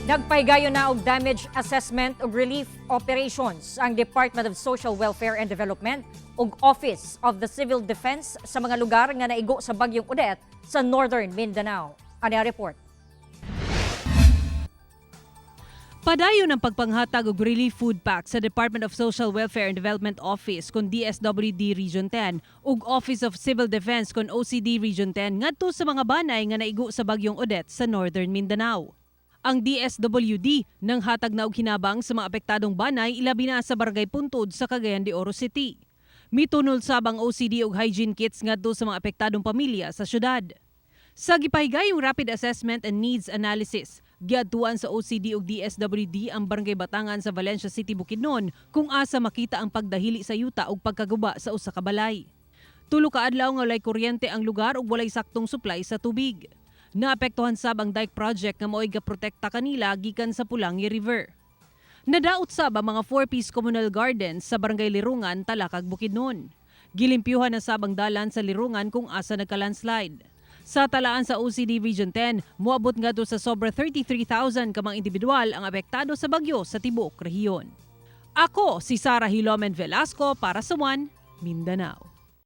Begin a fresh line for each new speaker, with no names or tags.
Nagpahigayon na og damage assessment ug relief operations ang Department of Social Welfare and Development ug Office of the Civil Defense sa mga lugar nga naigo sa bagyong Odette sa Northern Mindanao. Ani ang report.
Padayon ang pagpanghatag og relief food pack sa Department of Social Welfare and Development Office kon DSWD Region 10 ug Office of Civil Defense kon OCD Region 10 ngadto sa mga banay nga naigo sa bagyong Odette sa Northern Mindanao. Ang DSWD nang hatag na og hinabang sa mga apektadong banay, ilabi na sa Barangay Puntod sa Cagayan de Oro City. Mitunol sab ang OCD og hygiene kits ngadto sa mga apektadong pamilya sa syudad. Sa gipahigayong rapid assessment and needs analysis, giadtuan sa OCD ug DSWD ang Barangay Batangan sa Valencia City, Bukidnon, kung asa makita ang pagdahili sa yuta ug pagkaguba sa usa ka balay. 3 ka adlaw nga walay kuryente ang lugar ug walay saktong supply sa tubig. Naapektuhan sab ang dike project nga mao'y gaprotekta kanila gikan sa Pulangi River. Nadaot sab ang mga four-piece communal gardens sa Barangay Lirungan, Talakag, Bukidnon. Gilimpyuhan na sab ang dalan sa Lirungan kung asa nagka-landslide. Sa talaan sa OCD Region 10, moabot ngadto sa sobra 33,000 ka mga individual ang apektado sa bagyo sa tibuok rehiyon. Ako si Sara Hilomen Velasco para sa One Mindanao.